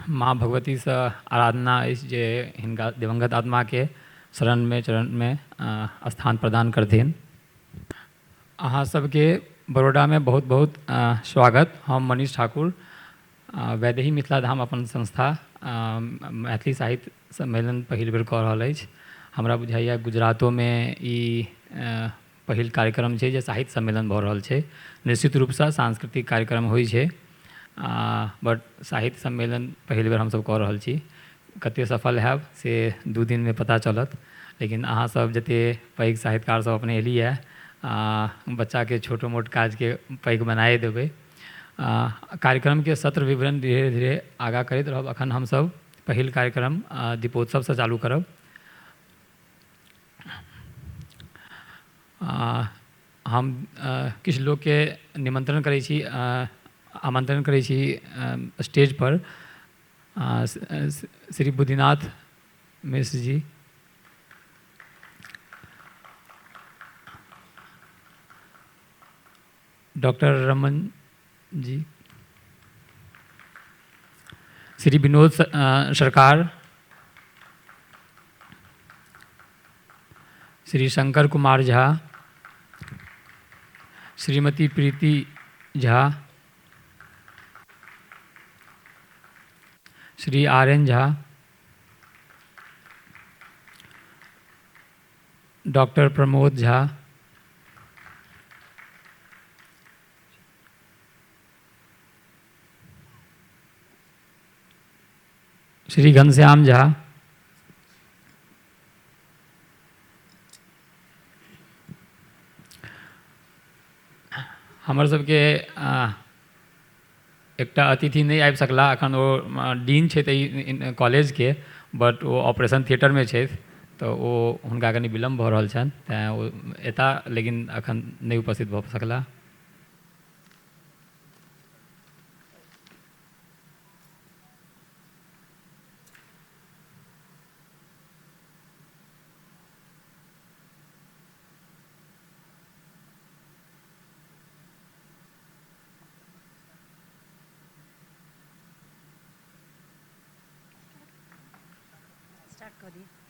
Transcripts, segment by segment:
माँ भगवतीसँ आराधना अछि जे हिनका दिवंगत आत्माके शरणमे चरणमे स्थान प्रदान करथिन। अहाँ सबके बड़ौदामे बहुत बहुत स्वागत। हम मनीष ठाकुर, वैदेही मिथिला धाम अपन संस्था मैथिली साहित्य सम्मेलन पहिल बेर कऽ रहल अछि। हमरा बुझाइए गुजरातोमे ई पहिल कार्यक्रम छै जे साहित्य सम्मेलन भऽ रहल छै। निश्चित रूपसँ सांस्कृतिक कार्यक्रम होइ छै, बट साहित्य सम्मेलन पहिल बेर हमसब कऽ रहल छी। कतेक सफल हैब से 2 दिनमे पता चलत, लेकिन अहाँसब जतेक पैघ साहित्यकार सब अपने एलियै, बच्चाके छोटो मोट काजके पैघ बनाए देबै। कार्यक्रमके सत्र विवरण धीरे धीरे आगाँ करैत रहब। अखन हमसब पहिल कार्यक्रम दीपोत्सवसँ चालू करब। हम किछु लोकके निमंत्रण करै छी, आमंत्रण करै छी स्टेज पर। श्री बुद्धिनाथ मिश्र जी, डॉक्टर रमन जी, श्री विनोद सरकार, श्री शंकर कुमार झा, श्रीमती Preeti Jha, Shri R N Jha, doctor Pramod Jha, Shri Ghanshyam Jha, हमर सबके एकटा अतिथि नहि आबि सकला अखन, ओ डीन छथि एहि कॉलेजके, बट ओ ऑपरेशन थिएटरमे छथि, तऽ ओ हुनका कनि विलम्ब भऽ रहल छनि, तैँ ओ एता, लेकिन अखन नहि उपस्थित भऽ सकला।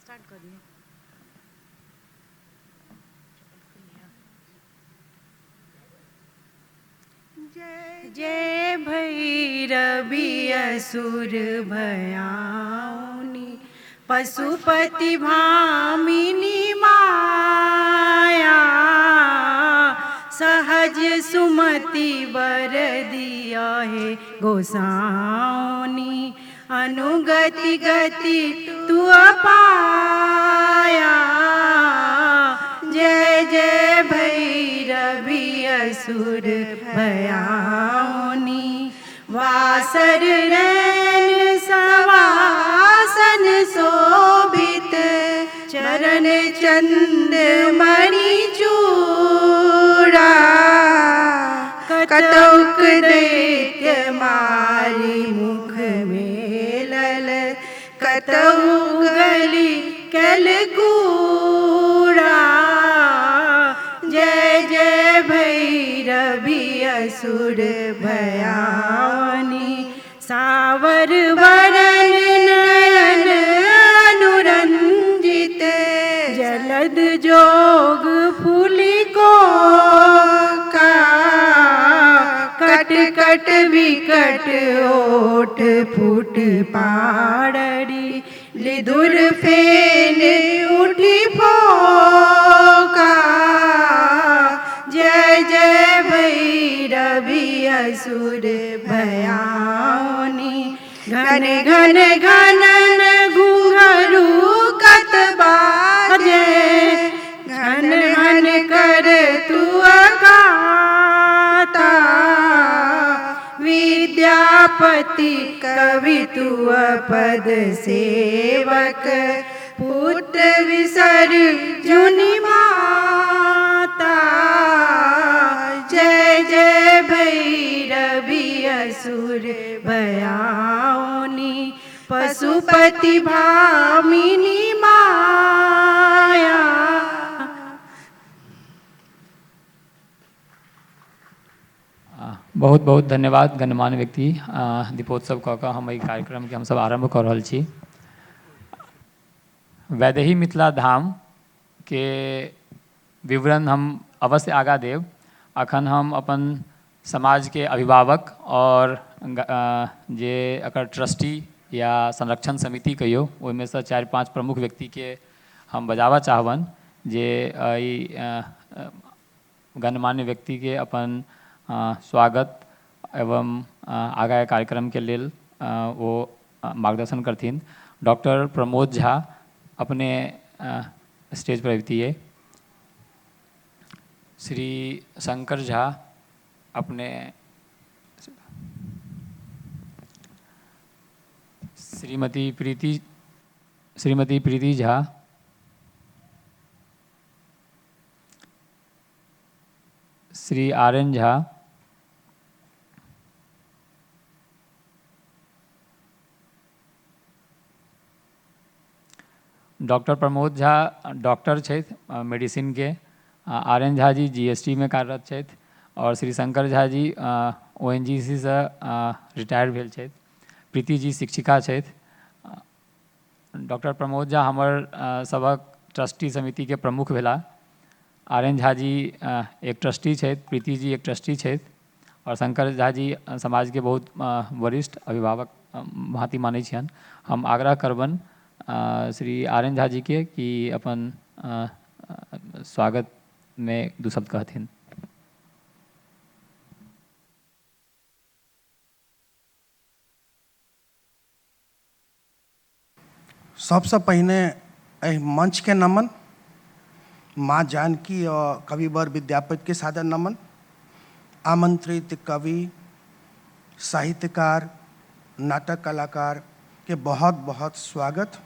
स्टार्ट कर दिए। जय जय भैरवी असुर भयाउनी, पशुपति भामिनी माया, सहज सुमति वर दिया है गोसाउनी, अनुगति गति तू अपाया। जय जय भैरवी असुर भयाउनी, वासर रैन सवासन शोभित, चरण चंद मणि चूड़ा, कतौक दैत्य मारी मुख मेलल, कतौ गली कल कूड़ा। जय जय भैरवी असुर भयाउनी, सावर वरन नयन अनुरंजित, जलद जोग फूली को का, कट कट विकट ओठ फूट पाड़री, लिधुर फेन उठी फोका। जय जय भैरवी असुर भयाउनी, घन घन घनन घुंघरू कत बाजे, घन घन कर तू अगाता। विद्यापति कवि तू पद सेवक, पुत्र विसर जुनि माता। जय जय भैरवी असुर भयाउनी, पशुपति भामिनी माया। बहुत बहुत धन्यवाद गणमान्य व्यक्ति। दीपोत्सव कऽ कऽ हम एहि कार्यक्रमके हमसभ आरम्भ कऽ रहल छी। वैदेही मिथिला धामके विवरण हम अवश्य आगाँ देब। अखन हम अपन समाजके अभिभावक आओर जे एकर ट्रस्टी या संरक्षण समिति कहियौ, ओहिमे सँ 4-5 प्रमुख व्यक्तिके हम बजाबऽ चाहबनि जे एहि गणमान्य व्यक्तिके अपन स्वागत एवं आगाँ कार्यक्रमके लेल ओ मार्गदर्शन करथिन। डॉक्टर प्रमोद झा अपने स्टेज पर अबितियै। श्री शंकर झा अपने, Shrimati Preeti Jha, Shri R N Jha, doctor Pramod Jha doctor छथि मेडिसिनके, R N Jha ji GST मे कार्यरत छथि आओर श्री शंकर झा जी ओएनजीसी सँ रिटायर भेल छथि। प्रीति जी शिक्षिका छथि। डॉक्टर प्रमोद झा हमर सभक ट्रस्टी समितिके प्रमुख भेलाह। आर एन झा जी एक ट्रस्टी छथि, प्रीति जी एक ट्रस्टी छथि आओर शंकर झा जी समाजके बहुत वरिष्ठ अभिभावक भाँति मानै छियनि। हम आग्रह करबनि श्री आर एन झा जीके कि अपन स्वागतमे दू शब्द कहथिन। सबसँ पहिने एहि मंचके नमन, माँ जानकी और कविवर विद्यापति के सादर नमन। आमंत्रित कवि, साहित्यकार, नाटक कलाकार के बहुत बहुत स्वागत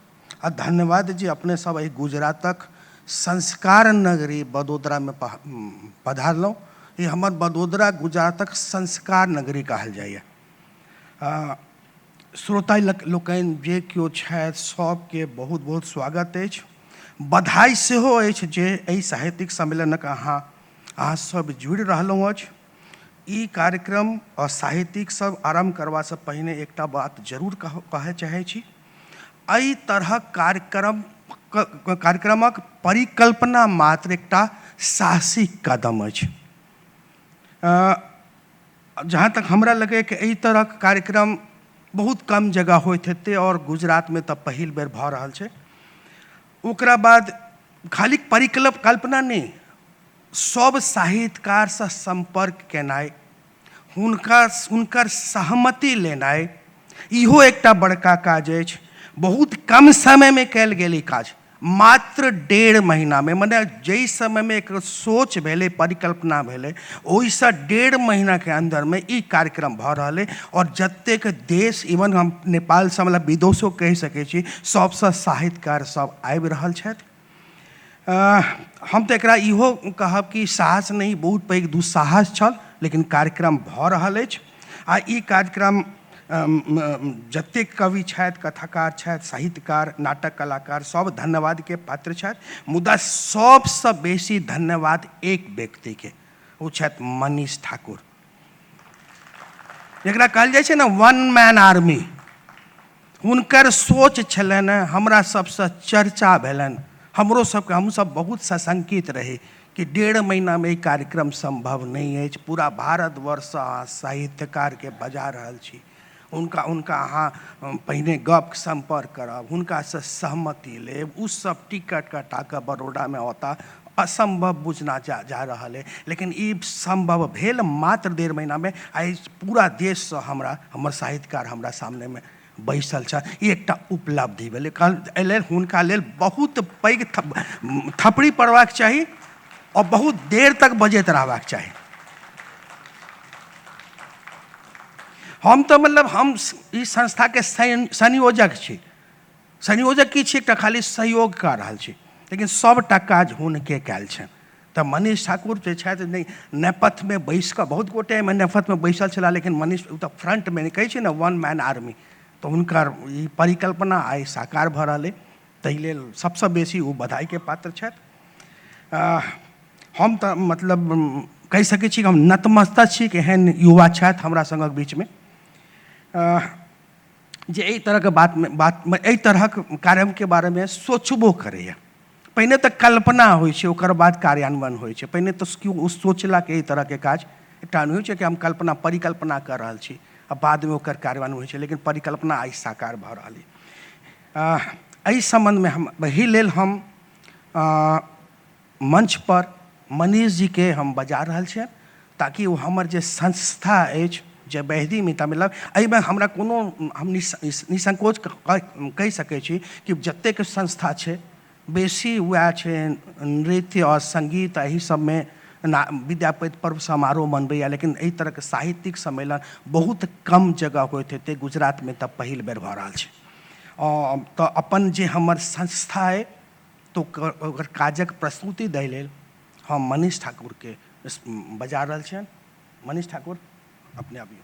आ धन्यवाद जे अपने सब एहि गुजरातक संस्कार नगरी वडोदरामे पधारलहुँ। ई हमर वडोदरा गुजरातक संस्कार नगरी कहल जाइए। श्रोता लोकनि जे केओ छथि सबके बहुत बहुत स्वागत अछि, बधाई सेहो अछि जे एहि साहित्यिक सम्मेलनक अहाँ सब जुड़ि रहलहुँ अछि। ई कार्यक्रम और साहित्यिक सब आरम्भ करबासँ पहिने एकटा बात जरूर कहय चाहै छी। एहि तरहक कार्यक्रमक परिकल्पना मात्र एकटा साहसिक कदम अछि। जहाँ तक हमरा लगैए कि एहि तरहक कार्यक्रम बहुत कम जगह होइत हेतै और गुजरातमे तऽ पहिल बेर भऽ रहल छै। ओकरा बाद खाली परिकल्पना नहि, सब साहित्यकारसँ सम्पर्क केनाइ, हुनकर सहमति लेनाइ, इहो एकटा बड़का काज अछि। बहुत कम समयमे कयल गेल ई काज, मात्र 1.5 महीनामे, मने जाहि समयमे एकर सोच भेलै, परिकल्पना भेलै, ओहिसँ 1.5 महीनाके अन्दरमे ई कार्यक्रम भऽ रहल अइ। आओर जतेक देश, इवन हम नेपालसँ, मतलब विदेशो कहि सकै छी, सबसँ साहित्यकार सब आबि रहल छथि। हम तऽ एकरा इहो कहब कि साहस नहि, बहुत पैघ दुस्साहस छल, लेकिन कार्यक्रम भऽ रहल अछि। आ ई कार्यक्रम जतेक कवि छथि, कथाकार छथि, साहित्यकार, नाटक कलाकार, सब धन्यवादके पात्र छथि। मुदा सबसँ बेसी धन्यवाद एक व्यक्तिके, ओ छथि मनीष ठाकुर, जकरा कहल जाइ छै ने वन मैन आर्मी। हुनकर सोच छलनि, हमरा सबसँ चर्चा भेलनि, हमरो सबके, हमसब बहुत सशंकित रही कि 1.5 महीनामे ई कार्यक्रम सम्भव नहि अछि। पूरा भारतवर्षसँ अहाँ साहित्यकारके बजा रहल छी, हुनका हुनका अहाँ पहिने गप सम्पर्क करब, हुनकासँ सहमति लेब, ओ सब टिकट कटा कऽ बड़ौदामे औता, असम्भव बुझना जा रहल अइ। लेकिन ई सम्भव भेल मात्र 1.5 महीनामे। आइ पूरा देशसँ हमर साहित्यकार हमरा सामनेमे बैसल छथि, ई एकटा उपलब्धि भेलै। एहि लेल हुनका लेल बहुत पैघ थपड़ी पड़बाक चाही आओर बहुत देर तक बजैत रहबाक चाही। हम तऽ मतलब हम ई संस्थाके संयोजक छी। संयोजक की छी, एकटा खाली सहयोग कऽ रहल छी, लेकिन सबटा काज हुनके कयल छनि। तऽ मनीष ठाकुर जे छथि, नहि नेपथ्यमे बैस कऽ, बहुत गोटे एहिमे नेपथ्यमे बैसल छलाह, लेकिन मनीष ओ तऽ फ्रंटमे, कहै छै ने वन मैन आर्मी, तऽ हुनकर ई परिकल्पना आइ साकार भऽ रहल अइ, ताहि लेल सबसँ बेसी ओ बधाइके पात्र छथि। हम तऽ मतलब कहि सकै छी कि हम नतमस्तक छी कि एहन युवा छथि हमरा सङ्गक बीचमे जे एहि तरहके बातमे बात एहि तरहक कार्यके बारेमे सोचबो करैए। पहिने तऽ कल्पना होइ छै, ओकर बाद कार्यान्वयन होइ छै। पहिने तऽ केओ ओ सोचलक एहि तरहके काज, एकटा होइ छै कि हम कल्पना परिकल्पना कऽ रहल छी आ बादमे ओकर कार्यान्वयन होइ छै, लेकिन परिकल्पना आइ साकार भऽ रहल अइ। एहि सम्बन्धमे हम एहि लेल हम मंचपर मनीष जीके हम बजा रहल छियनि ताकि ओ हमर जे संस्था अछि जे वैदी मिथिला मतलब एहिमे हमरा कोनो हम निसंकोच कहि सकै छी कि जतेक संस्था छै बेसी वएह छै नृत्य आओर सङ्गीत एहि सबमे विद्यापति पर्व समारोह मनबैए, लेकिन एहि तरहके साहित्यिक सम्मेलन बहुत कम जगह होइत हेतै, गुजरातमे तऽ पहिल बेर भऽ रहल छै। तऽ अपन जे हमर संस्था अइ तऽ ओकर काजक प्रस्तुति दै लेल हम मनीष ठाकुरके बजा रहल छियनि। मनीष ठाकुर अपने अबियौ।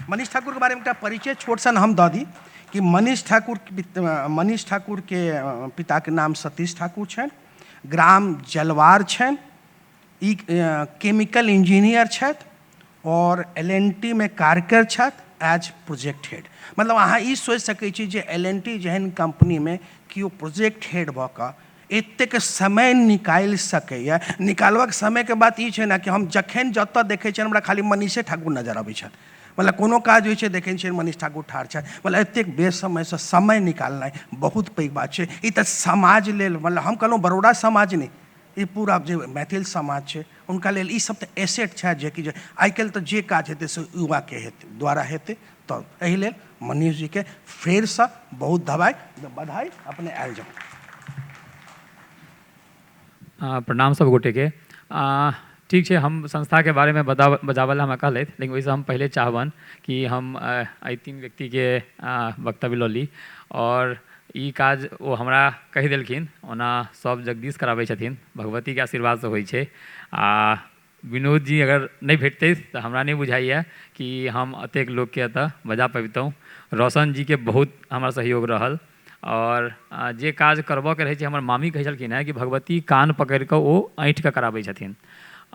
मनीष ठाकुरके बारेमे एकटा परिचय छोट सन हम दऽ दी कि मनीष ठाकुरके पिताके नाम सतीश ठाकुर छनि, ग्राम जलवार छनि, ई केमिकल इंजीनियर छथि आओर एल एन टी मे कार्यरत छथि एज प्रोजेक्ट हेड। मतलब अहाँ ई सोचि सकै छी जे एल एन टी जेहन कम्पनीमे केओ प्रोजेक्ट हेड भऽ कऽ एतेक समय निकालि सकैए। निकालबाक समयके बात ई छै ने कि हम जखन जतऽ देखै छियनि हमरा खाली मनीषे ठाकुर नजर अबै छथि। मतलब कोनो काज होइ छै देखै छियनि मनीष ठाकुर ठाढ़ छथि। मतलब एतेक बेसमयसँ समय निकालनाइ बहुत पैघ बात छै। ई तऽ समाज लेल, मतलब हम कहलहुँ बड़ोड़ा समाज नहि, ई पूरा जे मैथिल समाज छै हुनका लेल ई सब तऽ एसेट छथि, जेकि जे आइ काल्हि तऽ जे काज हेतै से युवाके हेतै द्वारा हेतै। तऽ एहि लेल मनीष जीके फेरसँ बहुत बधाई, अपने आयल जाउ। प्रणाम सब गोटेके। ठीक छै, हम संस्थाके बारेमे बजाबऽ लए हमरा कहलथि, लेकिन ओहिसँ हम पहिले चाहबनि कि हम एहि तीन व्यक्तिके वक्तव्य लऽ ली। आओर ई काज ओ हमरा कहि देलखिन, ओना सब जगदीश कराबै छथिन, भगवतीके आशीर्वादसँ होइ छै। आ विनोद जी अगर नहि भेटतै तऽ हमरा नहि बुझाइए कि हम एतेक लोकके एतऽ बजा पबितहुँ। रोशन जीके बहुत हमरा सहयोग रहल। आओर जे काज करबऽके रहै छै, हमर मामी कहै छलखिन हेँ कि भगवती कान पकड़िकऽ ओ ऐँठिकऽ कराबै छथिन।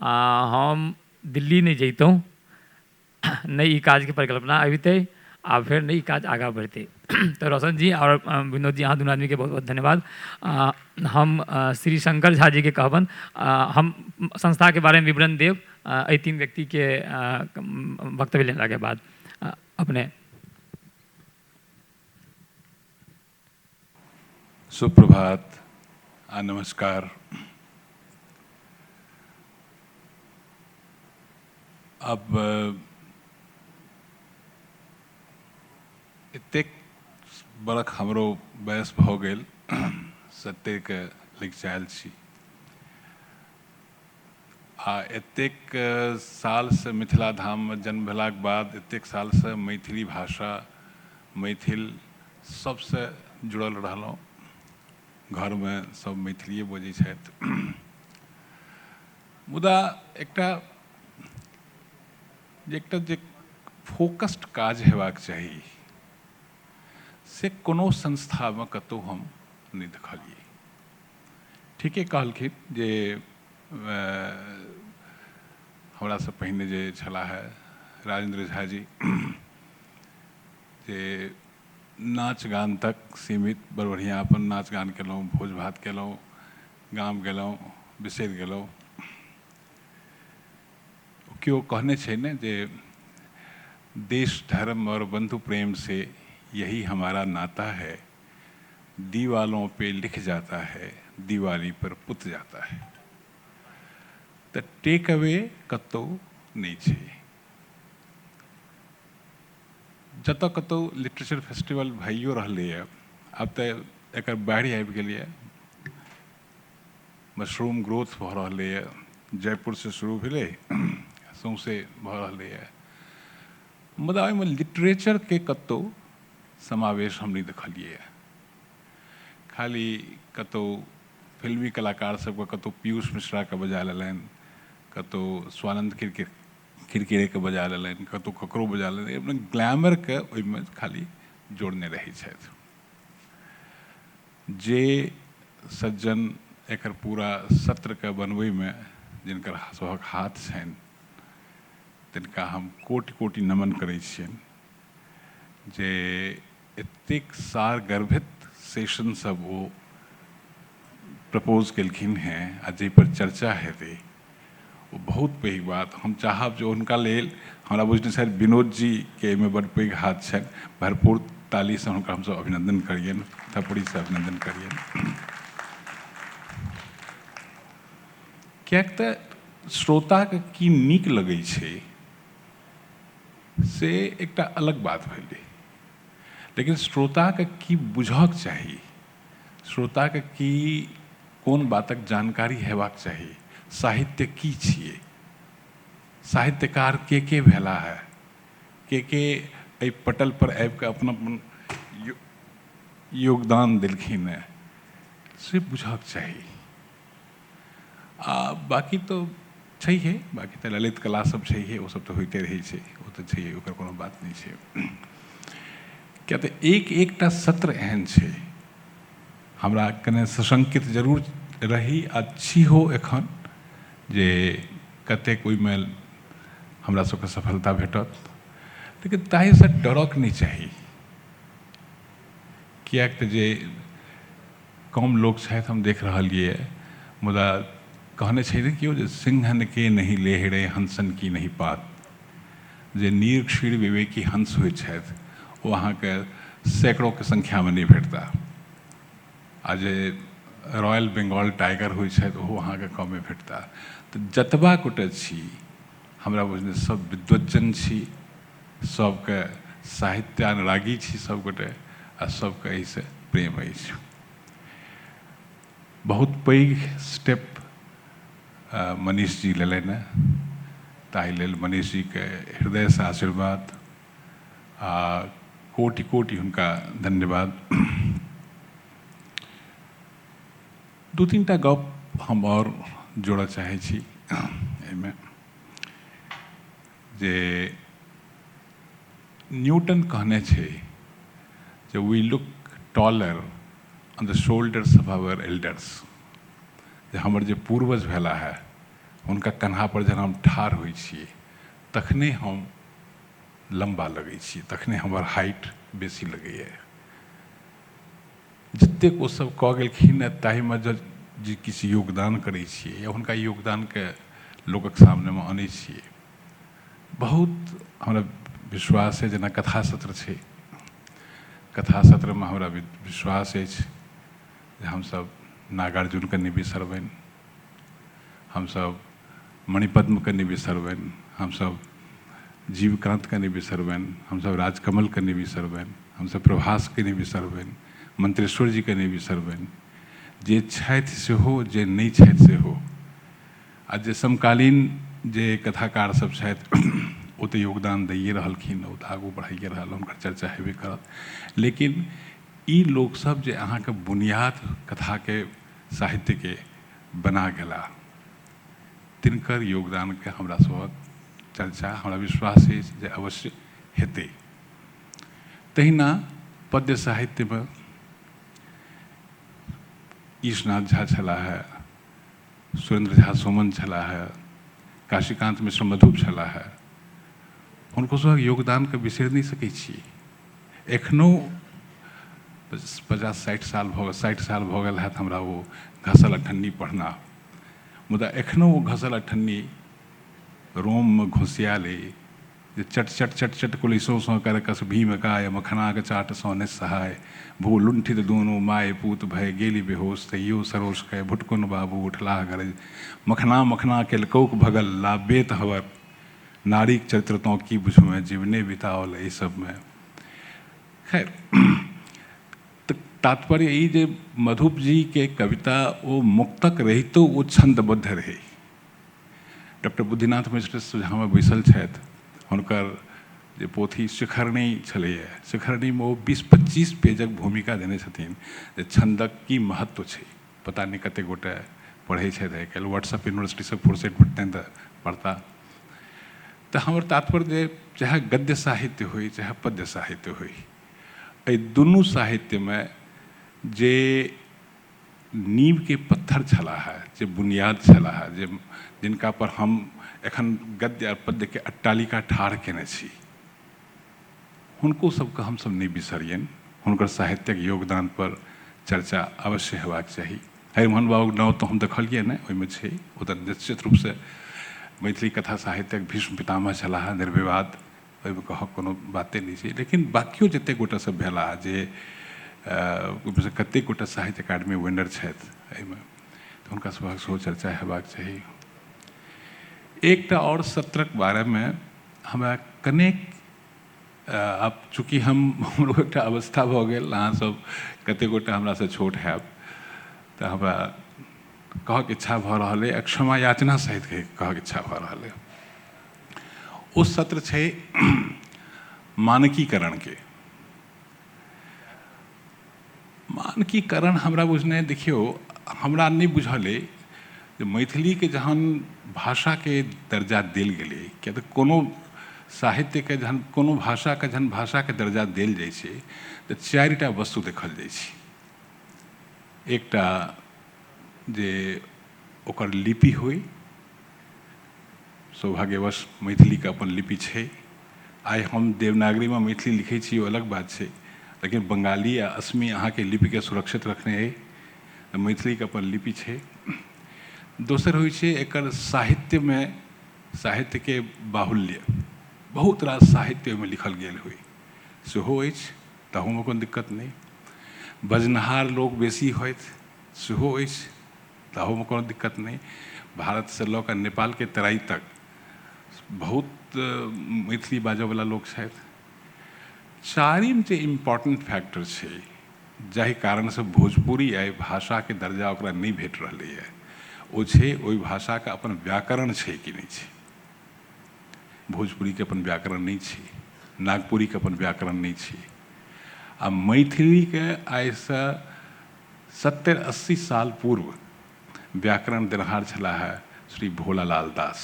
हम दिल्ली नहि जैतहुँ, नहि ई काजके परिकल्पना अबितै आ फेर नहि ई काज आगाँ बढ़ितै। तऽ रोशन जी आओर विनोद जी, अहाँ दुनू आदमीके बहुत बहुत धन्यवाद। हम श्री शंकर झा जीके कहबनि, हम संस्थाके बारेमे विवरण देब एहि तीन व्यक्तिके वक्तव्य लेलाके बाद। अपने सुप्रभात आ नमस्कार। अब एतेक बरख हमरो बयस भऽ गेल, 70के लगिचायल छी आ एतेक सालसँ मिथिला धाममे जन्म भेलाक बाद एतेक सालसँ मैथिली भाषा मैथिल सबसँ जुड़ल रहलहुँ। घरमे सब मैथिलिए बजै छथि, मुदा एकटा जे फोकस्ड काज हेबाक चाही से कोनो संस्थामे कतहु हम नहि देखलियै। ठीके कहलखिन जे हमरासँ पहिने जे छलाह हे राजेन्द्र झा जी, जे नाच गान तक सीमित, बड़ बढ़िआँ अपन नाच गान केलहुँ, भोज भात केलहुँ, गाम गेलहुँ, बिसरि गेलहुँ। केओ कहने छै ने जे देश धर्म और बंधु प्रेम से यही हमारा नाता है, दीवालों पे लिख जाता है, दिवाली पर पुत जाता है। तऽ टेक अवे कतहु नहि छै। जतऽ कतहु लिटरेचर फेस्टिवल भइयो रहलैए, आब तऽ एकर बाढ़ि आबि गेलैए, मशरूम ग्रोथ भऽ रहलैए, जयपुरसँ शुरू भेलै, सौँसे भऽ रहलैए, मुदा ओहिमे लिटरेचरके कतहु समावेश हम नहि देखलियैए। खाली कतहु फिल्मी कलाकार सबके, कतहु पीयूष मिश्राके बजा लेलनि, कतहु स्वानन्द किरकिरेके बजा लेलनि, कतहु ककरो बजा लेलनि, अपना ग्लैमरके ओहिमे खाली जोड़ने रहै छथि। जे सज्जन एकर पूरा सत्रके बनबैमे जिनकर सभक हाथ छनि तिनका हम कोटि कोटि नमन करै छियनि जे एतेक सारगर्भित सेशन सब ओ प्रपोज केलखिन हेँ आ जाहिपर चर्चा हेतै ओ बहुत पैघ बात। हम चाहब जे हुनका लेल, हमरा बुझने शायद विनोद जीके एहिमे बड्ड पैघ हाथ छनि, भरपूर तालीसँ हुनका हमसभ अभिनन्दन करियनि, थपड़ीसँ अभिनन्दन करियनि, किएक तऽ श्रोताके की नीक लगै छै से एकटा अलग बात भेलै, लेकिन श्रोताके की बुझऽके चाही, श्रोताके की कोन बातक जानकारी हेबाक चाही, साहित्य की छियै, साहित्यकार के के भेला है, के के एहि पटल पर आबिकऽ अपन अपन योगदान देलखिन हेँ, से बुझऽके चाही। आ बाँकी तऽ छैहे, बाँकी तऽ ललित कला सब छैहे, ओ सब तऽ होइते रहै छै, ओ तऽ छैहे, ओकर कोनो बात नहि छै। किया तऽ एक एकटा सत्र एहन छै, हमरा कने सशंकित जरूर रही आ छीहो एखन जे कतेक ओहिमे हमरा सबके सफलता भेटत, लेकिन ताहिसँ डरक नहि चाही, किएक तऽ जे कम लोक छथि हम देख रहलियै, मुदा कहने छै ने केओ जे सिंहन के नहि लेहड़े हंसन की नहि पात, जे नीर क्षीर विवेकी हंस होइ छथि ओ अहाँके सैकड़ोके संख्यामे नहि भेटता, आ जे रॉयल बंगाल टाइगर होइ छथि ओहो अहाँके कमे भेटता। तऽ जतबा गोटे छी हमरा बुझने सब विद्वज्जन छी, सबके साहित्यानुरागी छी सबगोटे, आ सबके एहिसँ प्रेम अछि। बहुत पैघ स्टेप मनीष जी लेलनि हेँ, ताहि लेल मनीष जीके हृदयसँ आशीर्वाद आ कोटि कोटि हुनका धन्यवाद। दू तीन टा गप हम आओर जोड़ऽ चाहै छी एहिमे, जे न्यूटन कहने छै जे we look taller on the shoulders of our elders, जे हमर जे पूर्वज भेला है हुनका कन्हा पर जहन हम ठाढ़ होइ छियै तखने हम लम्बा लगै छियै, तखने हमर हाइट बेसी लगैए। जतेक ओ सब कऽ गेलखिन हेँ ताहिमे जँ जे किछु योगदान करै छियै या हुनका योगदानके लोकक सामनेमे अनै छियै, बहुत हमरा विश्वास अइ। जेना कथा सत्र छै, कथा सत्रमे हमरा विश्वास अछि जे हमसब नागार्जुनके नहि बिसरबनि, हमसब मणिपद्मके नहि बिसरबनि, हमसब जीवकान्तके नहि बिसरबनि, हमसब राजकमलके नहि बिसरबनि, हमसब प्रभासके नहि बिसरबनि, मंत्रेश्वर जीके नहि बिसरबनि, जे छथि सेहो, जे नहि छथि सेहो, आ जे समकालीन जे कथाकार सब छथि ओ तऽ योगदान दैए रहलखिन, ओ तऽ आगू बढ़ाइए रहल, हुनकर चर्चा हेबे करत। लेकिन ई लोकसब जे अहाँके बुनियाद कथाके साहित्यके बना गेला तिनकर योगदानके हमरा सभक चर्चा हमरा विश्वास अछि जे अवश्य हेतै। तहिना पद्य साहित्यमे ईशनाथ झा छलाह हे, सुरेन्द्र झा सोमन छलाह हे, काशीकान्त मिश्र मधुप छलाह हे, हुनको सभक योगदानके बिसरि नहि सकै छी। एखनो 50-60 साल भऽ गेल, 60 साल भऽ गेल हैत हमरा ओ घसल अठन्नी पढ़ना, मुदा एखनो ओ घसल अठन्नी रोममे घोसियायल अइ जे चट चट चट चट कुलिसो सँ कर कस भीम काय मखनाक चाट सँ निस्सहाय भू लुण्ठित दुनू माय पूत भय गेली बेहोश तैयो सरोष कय भुटकुन बाबू उठलाह गरज मखना मखना केलकौक भगल लाबेत हवर नारीक चरित्र तोँ की बुझमे जीवने बिताओल एहि सबमे। खैर, तऽ तात्पर्य ई जे मधुप जीके कविता ओ मुक्तक रहितो ओ छन्दबद्ध रहै। डॉक्टर बुद्धिनाथ मिश्र सोझाँमे बैसल छथि, हुनकर जे पोथी शिखरणी छलैए, शिखरणीमे ओ 20-25 पेजक भूमिका देने छथिन जे छन्दक की महत्व छै। पता नहि कतेक गोटे पढ़ै छथि आइ काल्हि, व्हाट्सएप यूनिवर्सिटीसँ फुर्सति भेटतनि तऽ पढ़ता। तऽ हमर तात्पर्य जे चाहे गद्य साहित्य होइ चाहे पद्य साहित्य होइ, एहि दुनू साहित्यमे जे नींवके पत्थर छलाह हे, जे बुनियाद छलाह हे, जे जिनका पर हम एखन गद्य आ पद्यके अट्टालिका ठाढ़ केने छी, हुनको सबके हमसब नहि बिसरियनि। हुनकर साहित्यक योगदान पर चर्चा अवश्य हेबाक चाही। हरिमोहन बाबूक नाम तऽ हम देखलियै नहि, ओहिमे छै, ओ तऽ निश्चित रूपसँ मैथिली कथा साहित्यक भीष्म पितामह छलाह निर्विवाद, ओहिमे कहक कोनो बाते नहि छै। लेकिन बाकियो जतेक गोटा सब भेलाह जे ओहिमे सँ कतेक गोटा साहित्य अकादमी विनर छथि एहिमे, तऽ हुनका सभक सेहो चर्चा हेबाक चाही। एकटा आओर सत्रक बारेमे हमरा कनेक आब चूँकि हम हमरो एकटा अवस्था भऽ गेल, अहाँसभ कतेक गोटा हमरासँ छोट हैब, तऽ हमरा कहऽके इच्छा भऽ रहल अइ, क्षमा याचना सहित कहऽके इच्छा भऽ रहल अइ। ओ सत्र छै मानकीकरणके। मानकीकरण हमरा बुझने देखियौ, हमरा नहि बुझल अइ जे मैथिलीके जहन भाषाके दर्जा देल गेलै, किया तऽ कोनो साहित्यके जहन कोनो भाषाके जहन भाषाके दर्जा देल जाइ छै तऽ चारिटा वस्तु देखल जाइ छै। एकटा जे ओकर लिपि होइ, सौभाग्यवश मैथिलीके अपन लिपि छै। आइ हम देवनागरीमे मैथिली लिखै छी ओ अलग बात छै, लेकिन बंगाली आ असमी अहाँके लिपिके सुरक्षित रखने अइ, तऽ मैथिलीके अपन लिपि छै। दोसर होइ छै एकर साहित्यमे साहित्यके बाहुल्य, बहुत रास साहित्य ओहिमे लिखल गेल होइ सेहो अछि, तहूमे कोनो दिक्कत नहि। बजनिहार लोक बेसी होथि सेहो अछि, तहूमे कोनो दिक्कत नहि। भारतसँ लऽ कऽ नेपालके तराई तक बहुत मैथिली बाजऽवला लोक छथि। चारिम जे इम्पोर्टेंट फैक्टर छै, जाहि कारणसँ भोजपुरी आइ भाषाके दर्जा ओकरा नहि भेट रहलैए, ओ छै ओहि भाषाके अपन व्याकरण छै कि नहि छै। भोजपुरीके अपन व्याकरण नहि छै, नागपुरीके अपन व्याकरण नहि छै, आ मैथिलीके आइसँ 70-80 साल पूर्व व्याकरण देनहार छलाह है श्री भोलालाल दास।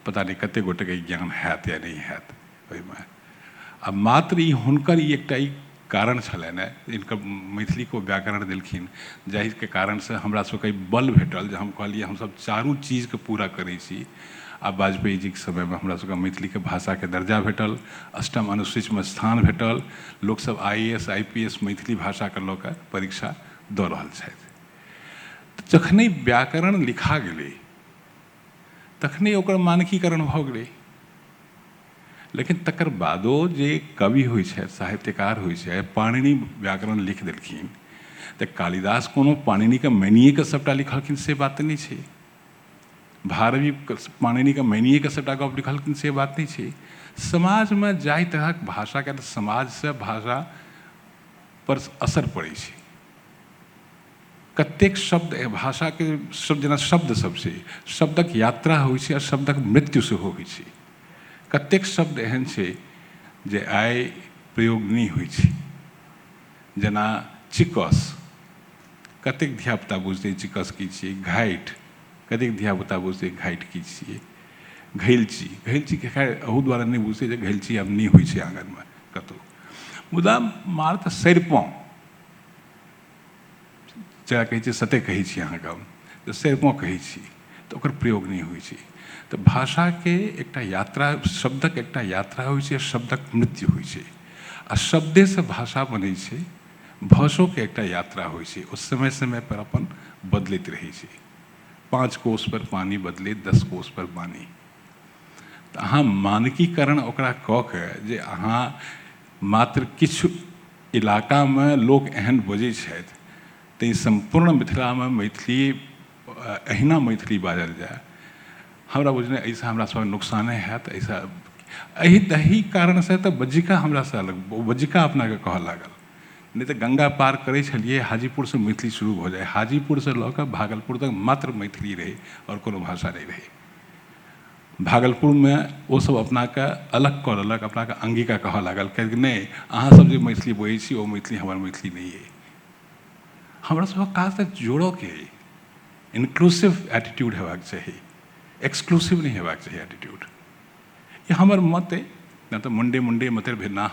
पता नहि कतेक गोटेके ज्ञान हैत या नहि हैत ओहिमे। आ मात्र ई हुनकर ई एकटा ई कारण छलनि हेँ, इनकर मैथिलीके व्याकरण देलखिन, जाहिके कारणसँ हमरा सबके बल भेटल जे हम कहलियै हमसब चारू चीजके पूरा करै छी। आ वाजपेयी जीके समयमे हमरा सबके मैथिलीके भाषाके दर्जा भेटल, अष्टम अनुसूचीमे स्थान भेटल, लोकसब IAS IPS Maithili भाषाके लऽ कऽ परीक्षा दऽ रहल छथि। तऽ जखने व्याकरण लिखा गेलै तखने ओकर मानकीकरण भऽ गेलै। लेकिन तकर बादो जे कवि होइ छथि, साहित्यकार होइ छथि, पाणिनि व्याकरण लिख देलखिन तऽ कालिदास कोनो पाणिनिके मानिएके सभटा लिखलखिन से बात तऽ नहि छै। भारवि पाणिनिके मानिएके सभटा गप लिखलखिन से बात नहि छै। समाजमे जाहि तरहक भाषाके समाजसँ भाषा पर असर पड़ै छै। कतेक शब्द भाषाके शब्द जेना शब्द सब छै, शब्दक यात्रा होइ छै आ शब्दक मृत्यु सेहो होइ छै। कतेक शब्द एहन छै जे आइ प्रयोग नहि होइ छै, जेना चिकस, कतेक धियापुता बुझतै चिकस की छियै। घाटि, कतेक धियापुता बुझतै घाटि की छियै। घैलची, घैलचीके खैर एहू दुआरे नहि बुझतै जे घैलची आब नहि होइ छै आङ्गनमे कतहु। मुदा मार तऽ सरिपहुँ जकरा कहै छियै सते कहै छी अहाँके हम, तऽ सरिपहुँ कहै छी, तऽ ओकर प्रयोग नहि होइ छै। तऽ भाषाके एकटा यात्रा, शब्दक एकटा यात्रा होइ छै, शब्दक मृत्यु होइ छै, आ शब्देसँ भाषा बनै छै। भाषोके एकटा यात्रा होइ छै, ओ समय समय पर अपन बदलैत रहै छै। 5 कोस पर पानि बदले 10 कोस पर बानी। तऽ अहाँ मानकीकरण ओकरा कऽ के जे अहाँ मात्र किछु इलाकामे लोक एहन बजै छथि तैँ सम्पूर्ण मिथिलामे मैथिली एहिना मैथिली बाजल जाय, हमरा बुझने एहिसँ हमरा सबके नुकसाने हैत। एहिसँ एहि कारणसँ तऽ बज्जिका हमरासँ अलग, बज्जिका अपनाके कहऽ लागल। नहि तऽ गंगा पार करै छलियै, हाजीपुरसँ मैथिली शुरू भऽ जाइ, हाजीपुरसँ लऽ कऽ भागलपुर तक मात्र मैथिली रहै आओर कोनो भाषा नहि रहै। भागलपुरमे ओसभ अपनाके अलग कऽ लेलक, अपनाके अंगिका कहऽ लागल, कियाकि नहि अहाँसभ जे मैथिली बजै छी ओ मैथिली हमर मैथिली नहि अइ। हमरा सभक काज तऽ जोड़ऽके अइ, इन्क्लूसिव एटीट्यूड हेबाक चाही, एक्सक्लूसिव नहि हेबाक चाही एटीट्यूड। ई हमर मत अइ, नहि तऽ मुण्डे मुण्डे मतेर भिन्ना,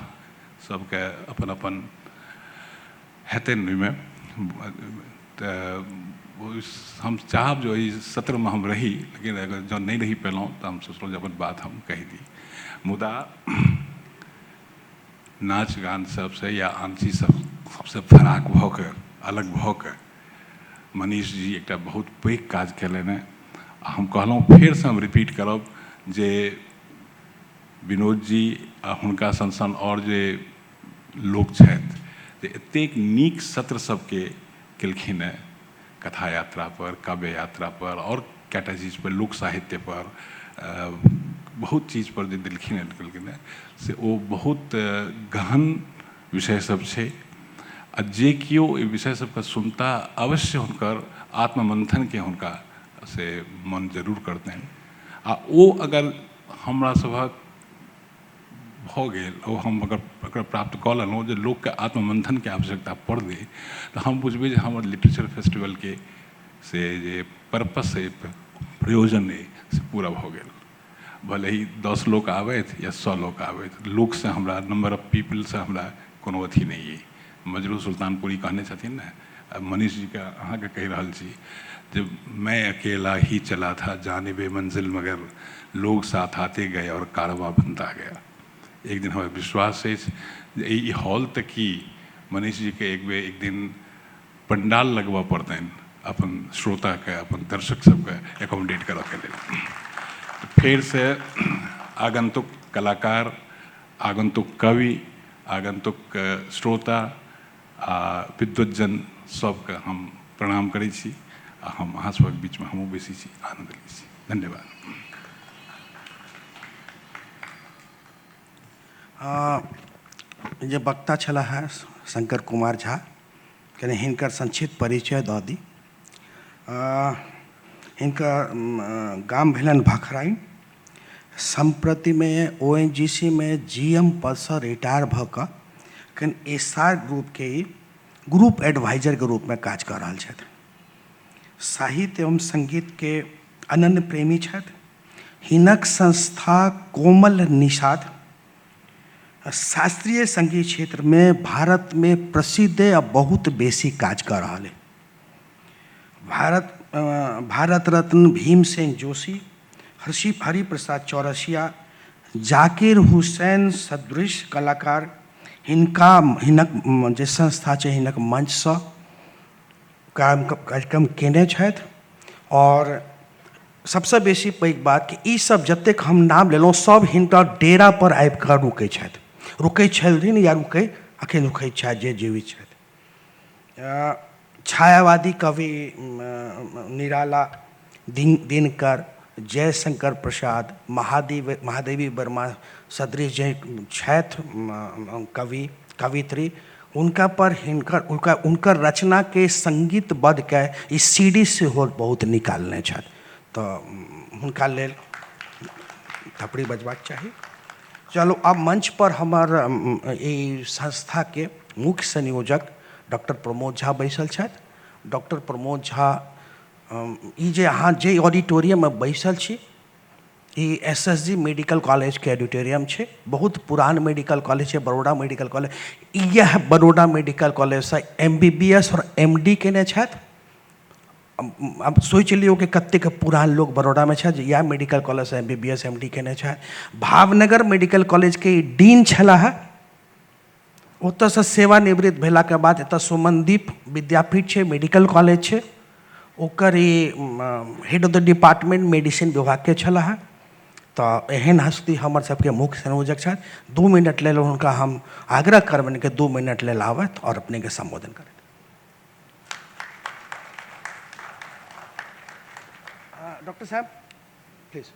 सबके अपन अपन हेतनि ओहिमे। तऽ हम चाहब जे एहि सत्रमे हम रही, लेकिन अगर जँ नहि रहि पेलहुँ तऽ हम सोचलहुँ जे अपन बात हम कहि दी। मुदा नाच गान सबसँ या आन चीज सबसँ फराक भऽ कऽ, अलग भऽ कऽ मनीष जी एकटा बहुत पैघ काज कयलनि। आ हम कहलहुँ, फेरसँ हम रिपीट करब जे विनोद जी आ हुनका सन सन आओर जे लोक छथि जे एतेक नीक सत्र सबके केलखिन हेँ, कथा यात्रा पर, काव्य यात्रा पर, आओर कएटा चीज पर, लोक साहित्य पर, बहुत चीज पर जे देलखिन हेँ, केलखिन हेँ, से ओ बहुत गहन विषय सब छै आ जे केओ एहि विषय सबके सुनता अवश्य हुनकर आत्ममंथनके हुनका से मन जरूर करतनि। आ ओ अगर हमरा सभक भऽ गेल, ओ हम अगर ओकरा प्राप्त कऽ लेलहुँ जे लोकके आत्ममंथनके आवश्यकता पड़लै, तऽ हम बुझबै जे हमर लिटरेचर फेस्टिवलके से जे पर्पस अइ, प्रयोजन अइ, से पूरा भऽ गेल। भले ही 10 लोक आबथि या 100 लोक आबथि, लोकसँ हमरा, नम्बर ऑफ पीपलसँ हमरा कोनो अथी नहि अइ। मजरू सुल्तानपुरी कहने छथिन ने, मनीष जीके अहाँके कहि रहल छी जे मैं अकेला ही चला था जानिबे मंजिल, मगर लोग साथ आते गए और कारवां बनता गया। एक दिन हमरा विश्वास अछि जे ई हॉल तऽ की, मनीष जीके एक बेर एक दिन पंडाल लगबऽ पड़तनि अपन श्रोताके, अपन दर्शक सबके एकोमोडेट करऽके लेल। फेरसँ आगन्तुक कलाकार, आगन्तुक कवि, आगन्तुक श्रोता आ विद्वज्जन सबके हम प्रणाम करै छी आ हम अहाँ सबक बीचमे हमहूँ बैसै छी, आनन्द लै छी। धन्यवाद। जे वक्ता छलाह है शंकर कुमार झा, कनि हिनकर संक्षिप्त परिचय दऽ दी। हिनकर गाम भेलनि भखराइन। सम्प्रतिमे ONGC मे GM पदसँ रिटायर भऽ कऽ एखन एस आर ग्रुपके ई ग्रुप एडवाइजरके रूपमे काज कऽ रहल छथि। साहित्य एवं सङ्गीतके अनन्य प्रेमी छथि। हिनक संस्था कोमल निषाद शास्त्रीय सङ्गीत क्षेत्रमे भारतमे प्रसिद्ध आ बहुत बेसी काज कऽ रहल अइ। भारत रत्न भीमसेन जोशी, हरिप्रसाद चौरसिया, जाकिर हुसैन सदृश कलाकार हिनक जे संस्था छै हिनक मंचसँ कार्यक्रम केने छथि। और सबसँ बेसी पैघ बात कि ई सब जतेक हम नाम लेलहुँ सब हिनकर डेरा पर आबि कऽ रुकै छथि, रुकै छलथिन या रुकै अखन रुकै छथि जे जीवित छथि। छायावादी कवि निराला, दिनकर, जयशंकर प्रसाद, महादेवी वर्मा सदृश जे छथि कवि कवित्री, हुनका पर हुनकर रचना के संगीतबद्ध के ई CD सेहो बहुत निकालने छथि, तऽ हुनका लेल थपड़ी बजबाक चाही। चलू अब मंच पर हमर ई संस्था के मुख्य संयोजक डॉक्टर प्रमोद झा बैसल छथि। डॉक्टर प्रमोद झा, ई जे अहाँ जे ऑडिटोरियम में बैसल छी ई SSG medical college के ऑडिटोरियम छै, बहुत पुरान मेडिकल कॉलेज छै, बड़ौदा मेडिकल कॉलेज। इएह बड़ौदा मेडिकल कॉलेज से MBBS और MD केने छथि। अब सोचि लियौ कि कतेक पुरान लोक बड़ौदामे छथि जे इएह मेडिकल कॉलेजसँ MBBS MD केने छथि। भावनगर मेडिकल कॉलेजके डीन छलाह, ओतऽसँ सेवानिवृत्त भेलाके बाद एतऽ सुमनदीप विद्यापीठ छै, मेडिकल कॉलेज छै, ओकर ई head of the department medicine विभागके छलाह। तऽ एहन हस्ती हमर सबके मुख्य संयोजक छथि। 2 मिनट लेल हुनका हम आग्रह करबनि कि 2 मिनट लेल आबथि और अपनेके सम्बोधन करथि। डॉक्टर साहब प्लीज।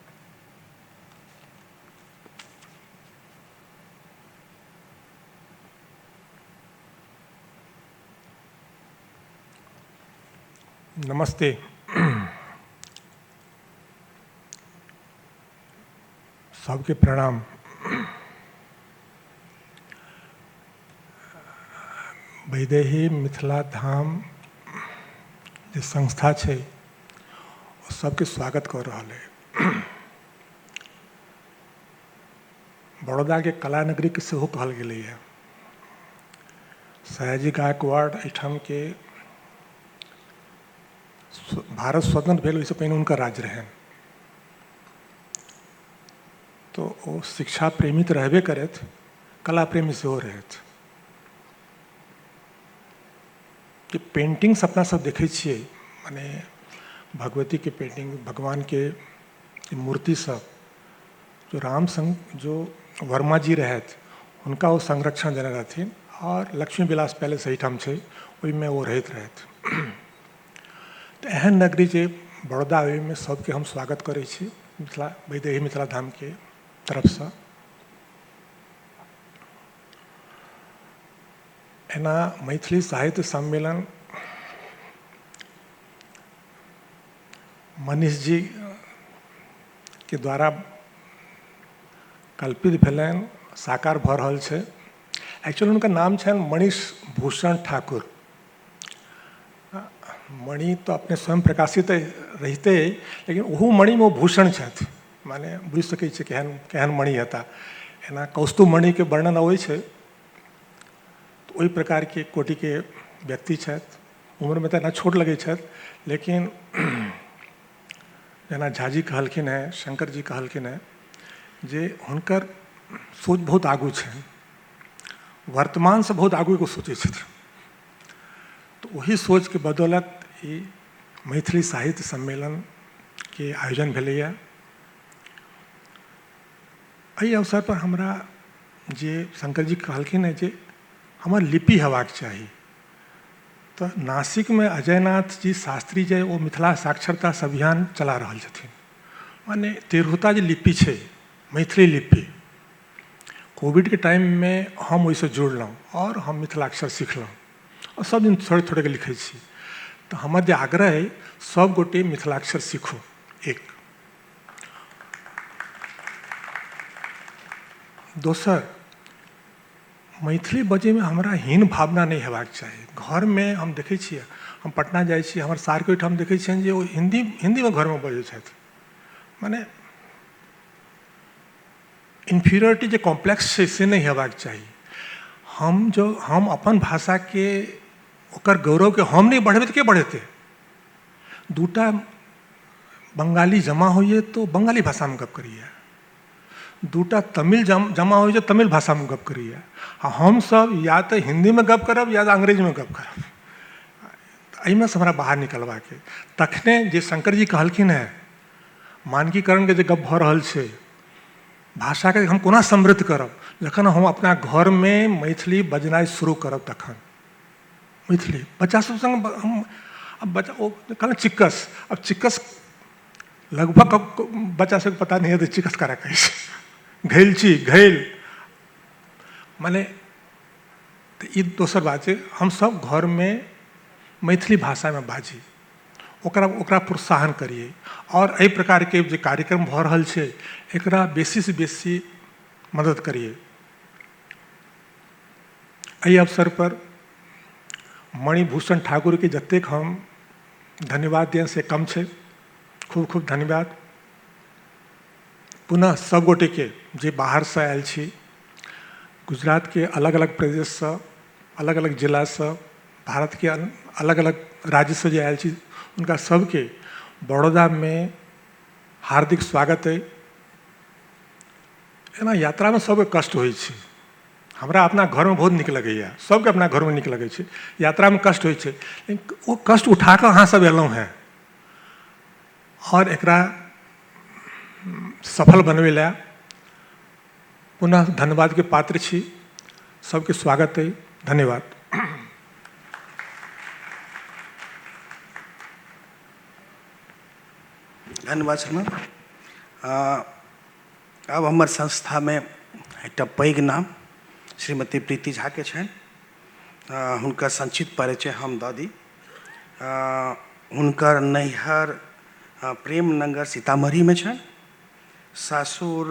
नमस्ते। सबके प्रणाम। वैदेही मिथिला धाम जे संस्था छै ओ सबके स्वागत कऽ रहल है। बड़ौदाके कला नगरीके सेहो कहल गेलैए। सयाजी गायकवाड़ एहिठामके भारत स्वतंत्र भेल ओहिसँ पहिने हुनकर राज्य रहनि। तऽ ओ शिक्षा प्रेमी तऽ रहबे करथि, कला प्रेमी सेहो रहथि। जे पेंटिंग्स अपना सब देखै छियै, माने भगवतीके पेंटिंग, भगवानके मूर्ति सब, जो राम संग जो वर्मा जी रहथि हुनका ओ संरक्षण देने रहथिन आओर लक्ष्मी विलास पैलेस एहिठाम छै, ओहिमे ओ रहैत रहथि। तऽ एहन नगरी जे बड़ौदा, ओहिमे सबके हम स्वागत करै छी मिथिला वैदेही मिथिला धामके तरफसँ। एना मैथिली साहित्य सम्मेलन मनीष जी के द्वारा कल्पित भेलनि, साकार भऽ रहल छै। एक्चुअली हुनकर नाम छनि मनीष भूषण ठाकुर। मणि तऽ अपने स्वयं प्रकाशित रहिते अइ, लेकिन ओहू मणिमे ओ भूषण छथि, माने बुझि सकै छियै केहन केहन मणि हेताह। एना कौस्तुभ मणिके वर्णन अबै छै, तऽ ओहि प्रकारके कोटिके व्यक्ति छथि। उम्रमे तऽ एना छोट लगै छथि, लेकिन जेना झाजी कहलखिन हेँ, शङ्कर जी कहलखिन हेँ जे हुनकर सोच बहुत आगू छनि, वर्तमानसँ बहुत आगू ओ सोचै छथिन। तऽ ओही सोचके बदौलत ई मैथिली साहित्य सम्मेलनके आयोजन भेलैए। एहि अवसरपर हमरा जे शङ्करजी कहलखिन हेँ जे हमर लिपि हेबाक चाही, तऽ नासिकमे अजयनाथ जी शास्त्री जे ओ मिथिला साक्षरता अभियान चला रहल छथिन, माने तिरहुता जे लिपि छै, मैथिली लिपि, कोविडके टाइममे हम ओहिसँ जुड़लहुँ आओर हम मिथिलाक्षर सिखलहुँ आओर सब दिन थोड़े थोड़ेके लिखै छी। तऽ हमर जे आग्रह अइ, सब गोटे मिथिलाक्षर सीखू। एक दोसर, मैथिली बजैमे हमरा हीन भावना नहि हेबाक चाही। घरमे हम देखै छियै, हम पटना जाइ छी, हमर सारके ओहिठाम देखै छियनि जे ओ हिन्दीमे घरमे बजै छथि। माने इन्फीरियरिटी जे कॉम्प्लेक्स छै से नहि हेबाक चाही। हम जो हम अपन भाषाके ओकर गौरवके हम नहि बढ़ेबै तऽ के बढ़ेतै? दूटा बंगाली जमा होइए तऽ ओ बंगाली भाषामे गप करैए, दूटा तमिल जमा होइ छै तमिल भाषामे गप करैए, आ हमसब या तऽ हिन्दीमे गप करब या तऽ अंग्रेजीमे गप करब। एहिमे से हमरा बाहर निकलबाक अइ। तखने जे शङ्करजी कहलखिन हेँ, मानकीकरणके जे गप भऽ रहल छै, भाषाके हम कोना समृद्ध करब, जखन हम अपना घरमे मैथिली बजनाइ शुरू करब तखन। मैथिली बच्चा सब सङ्ग हम आब बच्चा ओ कहलहुँ चिक्कस, आब चिक्कस लगभग बच्चा सबके पता नहि हेतै चिक्कस ककरा कहै छै, घैल छी घैल, मने तऽ ई दोसर बात छै। हमसब घरमे मैथिली भाषामे बाजी, ओकरा ओकरा प्रोत्साहन करियै आओर एहि प्रकारके जे कार्यक्रम भऽ रहल छै एकरा बेसीसँ बेसी मदद करियै। एहि अवसरपर मणिभूषण ठाकुरके जतेक हम धन्यवाद दियनि से कम छै। खूब खूब धन्यवाद। पुनः सब गोटेके जे बाहरसँ आयल छी, गुजरातके अलग अलग प्रदेशसँ, अलग अलग जिलासँ, भारतके अलग अलग राज्यसँ जे आयल छी, हुनका सबके बड़ौदामे हार्दिक स्वागत अइ। एना यात्रामे सबके कष्ट होइ छै। हमरा अपना घरमे बहुत नीक लगैए, सबके अपना घरमे नीक लगै छै, यात्रामे कष्ट होइ छै, लेकिन ओ कष्ट उठाकऽ अहाँ सब एलहुँ हेँ आओर एकरा सफल बनबै लए पुनः धन्यवादके पात्र छी। सबके स्वागत अइ, धन्यवाद। धन्यवाद श्रीमान। आब हमर संस्थामे एकटा पैघ नाम श्रीमती प्रीति झाके छनि। हुनकर संक्षिप्त परिचय हम दऽ दी। हुनकर नैहर प्रेमनगर सीतामढ़ीमे छनि, सासुर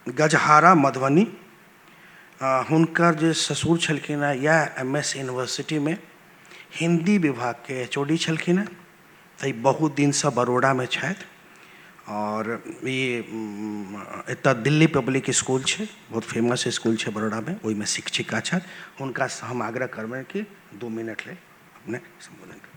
गजहारा मधुबनी। हुनकर जे ससुर छलखिन हेँ इएह एम एस यूनिवर्सिटीमे हिन्दी विभागके एच ओ डी छलखिन हेँ, तऽ ई बहुत दिनसँ बड़ौदामे छथि आओर ई एतऽ दिल्ली पब्लिक इसकुल छै, बहुत फेमस इसकुल छै बड़ौदामे, ओहिमे शिक्षिका छथि। हुनकासँ हम आग्रह करबनि कि 2 मिनट लेल अपने संबोधन करब।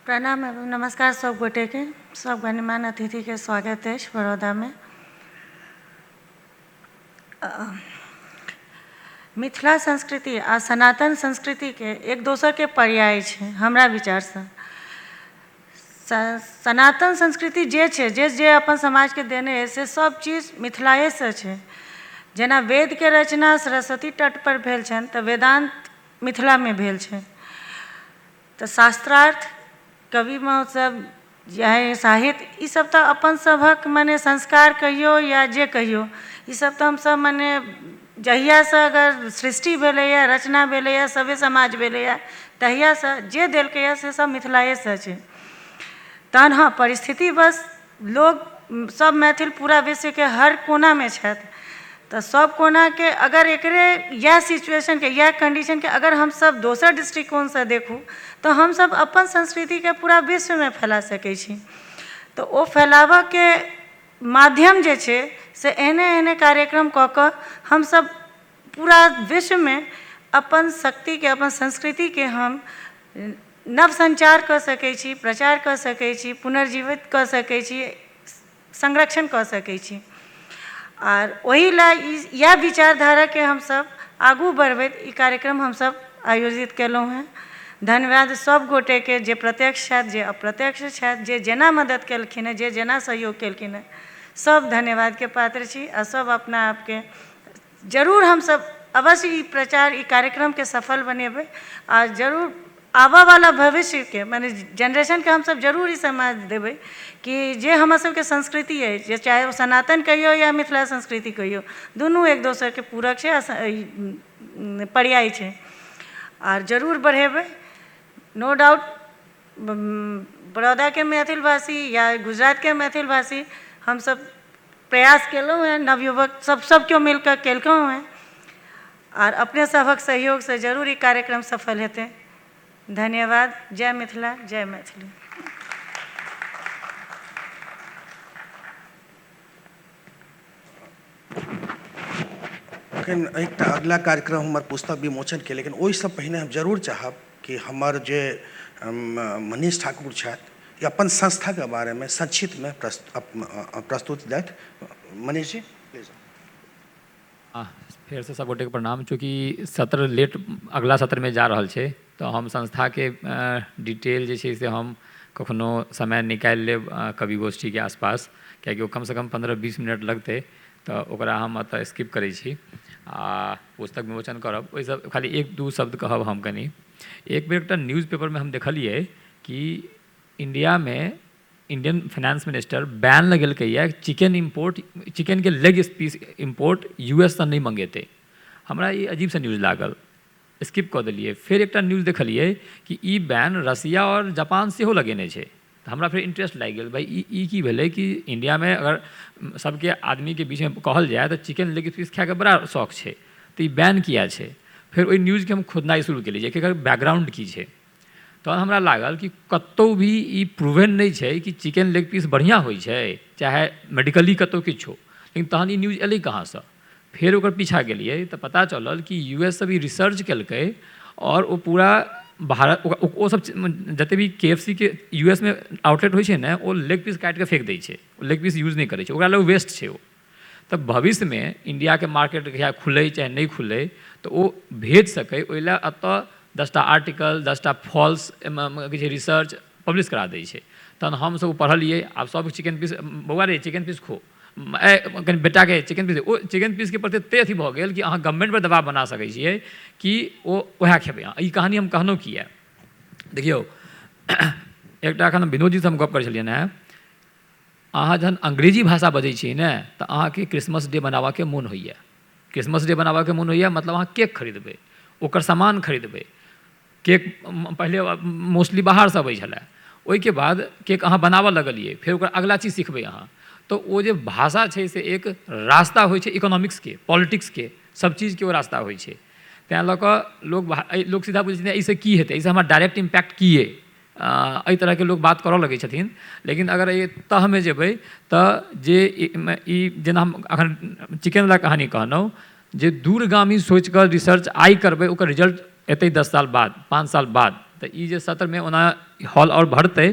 प्रणाम एवं नमस्कार सब गोटे के, सब गणमान्य अतिथि के स्वागत अछि बड़ौदा में। मिथिला संस्कृति आ सनातन संस्कृति के एक दोसर के पर्याय छै हमरा विचारसँ। सनातन संस्कृति जे छै, जे जे अपन समाज के देने अछि से सब चीज मिथिलाएसँ छै। जेना वेद के रचना सरस्वती तट पर भेल छनि तऽ वेदांत मिथिला में भेल छै। तऽ शास्त्रार्थ, कवि महोत्सव, साहित्य, ई सब तऽ अपन सभक मने संस्कार कहियौ या जे कहियौ, ई सब तऽ हमसब मने जहियासँ अगर सृष्टि भेलैए, रचना भेलैए, सभ्य समाज भेलैए, तहियासँ जे देलकैए से सब मिथिलाएसँ छै। तहन हँ, परिस्थिति बस लोक सब मैथिल पूरा विश्वके हर कोनामे छथि, तऽ सब कोनाके अगर एकरे इएह सिचुएशनके इएह कंडीशनके अगर हमसब दोसर दृष्टिकोणसँ देखू तऽ हमसब अपन संस्कृतिके पूरा विश्वमे फैला सकै छी। तऽ ओ फैलाबऽके माध्यम जे छै से एहने एहने कार्यक्रम कऽ कऽ हमसब पूरा विश्वमे अपन शक्तिके, अपन संस्कृतिके हम नव संचार कऽ सकै छी, प्रचार कऽ सकै छी, पुनर्जीवित कऽ सकै छी, संरक्षण कऽ सकै छी। आर ओहि लए इएह विचारधाराके हमसब आगू बढ़बैत ई कार्यक्रम हमसब आयोजित केलहुँ हेँ। धन्यवाद सब गोटेके जे प्रत्यक्ष छथि, जे अप्रत्यक्ष छथि, जे जेना मदद केलखिन हेँ, जे जेना सहयोग केलखिन हेँ, सब धन्यवादके पात्र छी। आ सब अपना आपके जरूर हमसब अवश्य ई प्रचार, ई कार्यक्रमके सफल बनेबै आ जरूर आबऽवला भविष्यके माने जेनरेशनके हमसब जरूर ई समाज देबै कि जे हमर सबके संस्कृति अछि, जे चाहे ओ सनातन कहियौ या मिथिला संस्कृति कहियौ, दुनू एक दोसरके पूरक छै आ पर्याय छै आर जरूर बढ़ेबै। नो डाउट बड़ौदाके मैथिल भाषी या गुजरातके मैथिल भाषी हमसब प्रयास केलहुँ हेँ, नवयुवक सब सब केओ मिलकऽ केलकहुँ हेँ आर अपने सभक सहयोगसँ जरूर ई कार्यक्रम सफल हेतै। धन्यवाद। जय मिथिला, जय मैथिली। एखन एकटा अगिला कार्यक्रम हमर पुस्तक विमोचनके, लेकिन ओहिसँ पहिने हम जरूर चाहब कि हमर जे मनीष ठाकुर छथि, ई अपन संस्थाके बारेमे संक्षिप्तमे प्रस्तुत दैथ। मनीष जी प्लीज। फेरसँ सब गोटेके प्रणाम। चूँकि सत्र लेट अगिला सत्रमे जा रहल छै तऽ हम संस्थाके डिटेल जे छै से हम कखनो समय निकालि लेब कवि गोष्ठीके आसपास, कियाकि ओ कमसँ कम 15-20 मिनट लगतै, तऽ ओकरा हम एतऽ स्किप करै छी आ पुस्तक विमोचन करब। ओहिसँ खाली 1-2 शब्द कहब हम कनि। एक बेर एकटा न्यूज पेपरमे हम देखलियै कि इण्डियामे इंडियन फाइनेंस मिनिस्टर बैन लगेलकैए चिकन इम्पोर्ट, चिकनके लेग पीस इम्पोर्ट यूएससँ नहि मंगेतै। हमरा ई अजीबसँ न्यूज लागल, स्किप कऽ देलियै। फेर एकटा न्यूज देखलियै कि ई बैन रसिया आओर जापान सेहो लगेने छै, तऽ हमरा फेर इंटरेस्ट लागि गेल, भाइ ई की भेलै कि इण्डियामे अगर सबके आदमीके बीचमे कहल जाय तऽ चिकन लेग पीस खायके बड़ा शौक छै, तऽ ई बैन किया छै। फेर ओहि न्यूजके हम खोदनाइ शुरू केलियै जे एकर बैकग्राउंड की छै। तहन हमरा लागल कि कतहु भी ई प्रूवन नहि छै कि चिकन लेग पीस बढ़िआँ होइ छै, चाहे मेडिकली कतहु किछो, लेकिन तहन ई न्यूज एलै कहाँसँ। फेर ओकर पीछा गेलियै तऽ पता चलल कि यू एस सब ई रिसर्च केलकै आओर ओ पूरा भारत ओ सब जते भी के एफ सी के यू एस मे आउटलेट होइ छै ने, ओ लेग पीस काटिके फेक दै छै, ओ लेग पीस यूज नहि करै छै, ओकरा लग वेस्ट छै ओ। तऽ भविष्यमे इण्डियाके मार्केट कहिया खुलै चाहे नहि खुलै तऽ ओ भेज सकै, ओहि लए एतऽ 10टा आर्टिकल, 10टा फॉल्स की छै रिसर्च पब्लिश करा दै छै। तहन हमसब ओ पढ़लियै। आब सब चिकन पीस, बौआ रे चिकन पीस खो, कनि बेटाके चिकन पीस, ओ चिकन पीसके प्रति एते अथी भऽ गेल कि अहाँ गवर्नमेंटपर दबाव बना सकै छियै कि ओ वएह खेबै अहाँ। ई कहानी हम कहलहुँ किया, देखियौ एकटा एखन विनोद जीसँ हम गप करै छलियनि हेँ, अहाँ जहन अंग्रेजी भाषा बजै छियै ने तऽ अहाँके क्रिसमस डे मनाबऽके मोन होइए। क्रिसमस डे मनाबऽके मोन होइए मतलब अहाँ केक खरीदबै, ओकर सामान खरीदबै। केक पहिले मोस्टली बाहरसँ अबै छलै, ओहिके बाद केक अहाँ बनाबऽ लगलियै, फेर ओकर अगिला चीज सिखबै अहाँ। तऽ ओ जे भाषा छै से एक रास्ता होइ छै इकोनॉमिक्सके, पॉलिटिक्सके, सब चीजके ओ रास्ता होइ छै। तैँ लऽ कऽ लोक सीधा बुझै छै एहिसँ की हेतै, एहिसँ हमरा डायरेक्ट इम्पैक्ट की अइ। एहि तरहके लोक बात करऽ लगै छथिन। लेकिन अगर एहि तहमे जेबै तऽ जे ई जेना हम अखन चिकेनवला कहानी कहलहुँ जे दूरगामी सोचिकऽ रिसर्च आइ करबै, ओकर रिजल्ट एतै 10 साल बाद, 5 साल बाद। तऽ ई जे सत्रमे ओना हॉल आओर भरतै,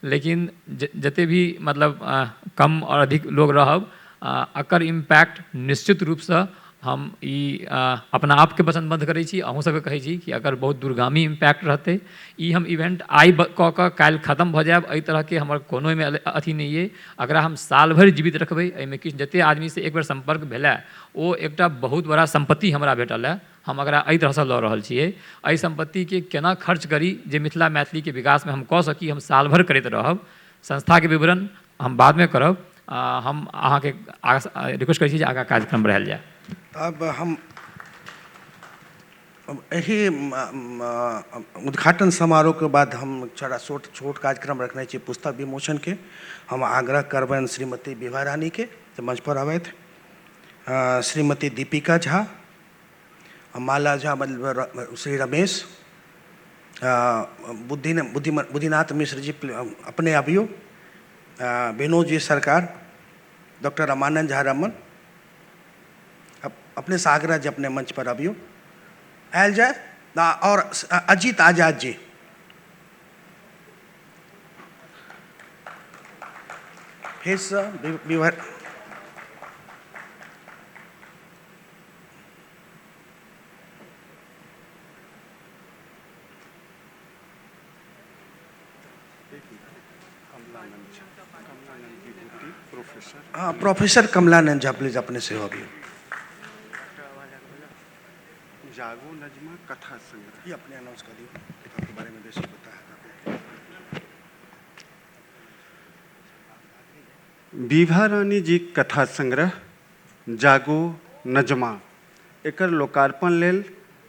लेकिन जते भी मतलब कम आओर अधिक लोग रहब, एकर इम्पैक्ट निश्चित रूपसँ हम ई अपना आपके वचनबद्ध करै छी, अहूँ सबके कहै छी कि अगर बहुत दूरगामी इम्पैक्ट रहतै। ई हम इवेंट आइ कऽ कऽ काल्हि खतम भऽ जायब, एहि तरहके हमर कोनो एहिमे अथी नहि अइ। एकरा हम साल भरि जीवित रखबै। एहिमे किछु जते आदमीसँ एक बेर सम्पर्क भेलै, ओ एकटा बहुत बड़ा सम्पत्ति हमरा भेटल हँ। हम एकरा एहि तरहसँ लऽ रहल छियै। एहि सम्पत्तिके केना खर्च करी जे मिथिला मैथिलीके विकासमे हम कऽ सकी, हम साल भरि करैत रहब। संस्थाके विवरण हम बादमे करब। हम अहाँके रिक्वेस्ट करै छी जे आगाँ कार्यक्रम बढ़ायल जाय। अब हम एहि उद्घाटन समारोहके बाद हम छोटा छोट छोट कार्यक्रम रखने छी पुस्तक विमोचनके। हम आग्रह करबनि श्रीमती विभा रानीके जे मंच पर आबथि, श्रीमती दीपिका झा, माला झा, मतलब श्री रमेश, बुद्धि बुद्धिनाथ मिश्र जी, अपने अबियौ, विनोद जी सरकार, डॉक्टर रामानंद झा रमन, अपने से आग्रह जे अपने मंच पर अबियौ, आयल जाय, और अजीत आजाद जी। फेरसँ विभा हँ, प्रोफेसर कमलानंद झा, प्लीज अपने सेहो अबियौ। जागो नजमा कथा संग्रह। ई अपने अनाउंस कऽ दियौ, किताबके बारेमे बेसी पता हैत अपनेके। विभा रानी जीक कथा संग्रह जागो नजमा एकर लोकार्पण लेल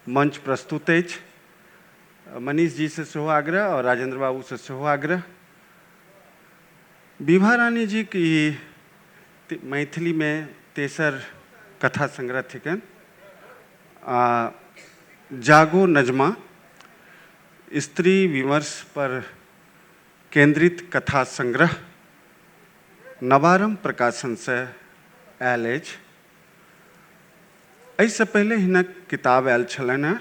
मंच प्रस्तुत अछि। मनीष जीसँ सेहो आग्रह आओर राजेन्द्र बाबूसँ सेहो आग्रह। विभा रानी जीक ई मैथिलीमे तेसर कथा संग्रह थिकनि आ जागो नजमा स्त्री विमर्श पर केन्द्रित कथा संग्रह नवारम्भ प्रकाशनसँ आयल अछि। एहिसँ पहिले हिनक किताब आयल छलनि हेँ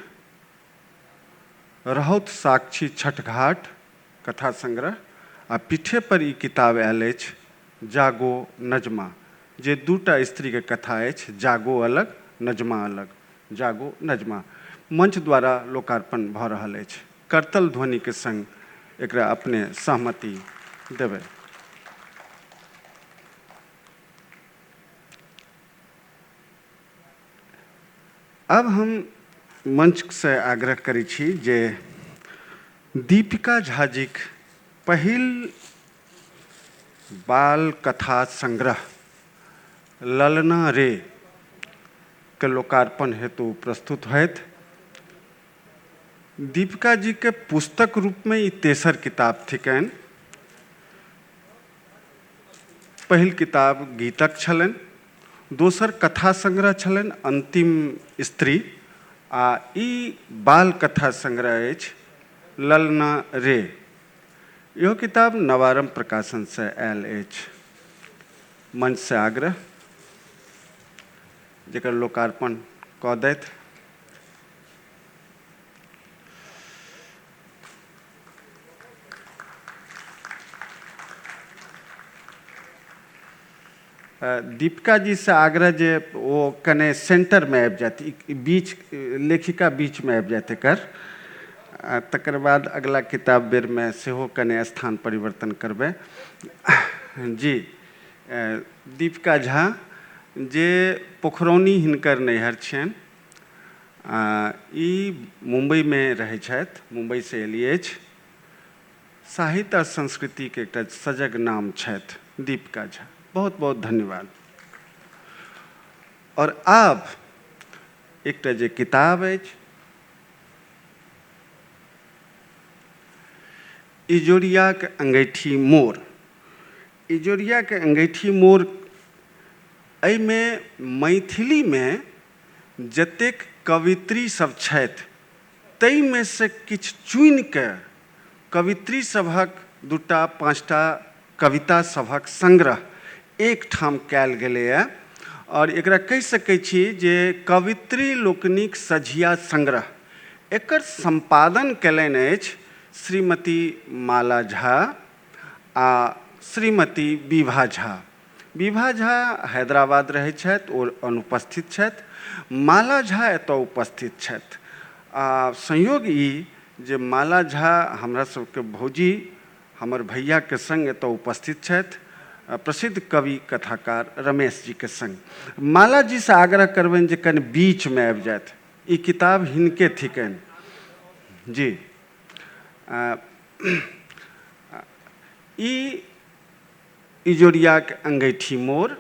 रहौत साक्षी छठघाट कथा संग्रह आ पीठे पर ई किताब आयल अछि जागो नजमा, जे दूटा स्त्रीके कथा अछि, जागो अलग नजमा अलग। जागो नजमा मंच द्वारा लोकार्पण भऽ रहल अछि। करतल ध्वनिके संग एकरा अपने सहमति देबै। आब हम मंचसँ आग्रह करै छी जे दीपिका झाजीक पहिल बाल कथा संग्रह ललना रे के लोकार्पण हेतु प्रस्तुत होथि। दीपिका जीके पुस्तक रूपमे ई तेसर किताब थिकनि। पहिल किताब गीतक छलनि, दोसर कथा संग्रह छलनि अंतिम स्त्री, आ ई बाल कथा संग्रह अछि ललना रे। इहो किताब नवारम्भ प्रकाशनसँ आयल अछि। मंचसँ आग्रह जकर लोकार्पण कऽ दैथ। दीपिका जीसँ आग्रह जे ओ कने सेंटरमे आबि जाथि, बीच लेखिका बीचमे आबि जाथि एकर, तकर बाद अगला किताब बेरमे सेहो कने स्थान परिवर्तन करबै। जी, दीपिका झा जे पोखरौनी हिनकर नैहर छियनि, ई मुम्बइमे रहै छथि, मुम्बइसँ एली अछि। साहित्य आ संस्कृतिके एकटा सजग नाम छथि दीपिका झा। बहुत बहुत धन्यवाद। आओर आब एकटा जे किताब अछि इजोरियाक अंगैठी मोर। इजोरियाक अंगैठी मोर एहिमे मैथिलीमे जतेक कवित्री सब छथि ताहिमे से किछु चुनिके कवित्री सभक दूटा पाँचटा कविता सभक संग्रह एकठाम कयल गेलैए आओर एकरा कहि सकै छी जे कवित्री लोकनिक सझिया संग्रह। एकर सम्पादन कयलनि अछि श्रीमती माला झा आ श्रीमती विभा झा। विभा झा हैदराबाद रहै छथि, ओ अनुपस्थित छथि। माला झा एतऽ उपस्थित छथि आ संयोग ई जे माला झा हमरा सबके भौजी हमर भैयाके संग एतऽ उपस्थित छथि, प्रसिद्ध कवि कथाकार रमेश जीके संग। माला जीसँ आग्रह करबनि जे कनि बीचमे आबि जाथि, ई किताब हिनके थिकनि जी। ई इजोरियाक अंगैठी मोर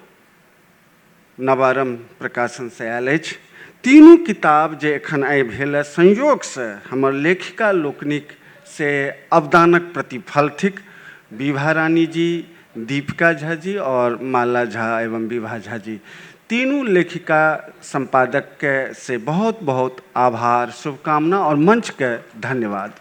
नवारम्भ प्रकाशनसँ आयल अछि। तीनू किताब जे एखन आइ भेल हँ, संयोगसँ हमर लेखिका लोकनिक से अवदानक प्रतिफल थिक। विभा रानी जी, दीपिका झा जी आओर माला झा एवं विभा झा जी, तीनू लेखिका सम्पादकके से बहुत बहुत आभार, शुभकामना आओर मंचके धन्यवाद।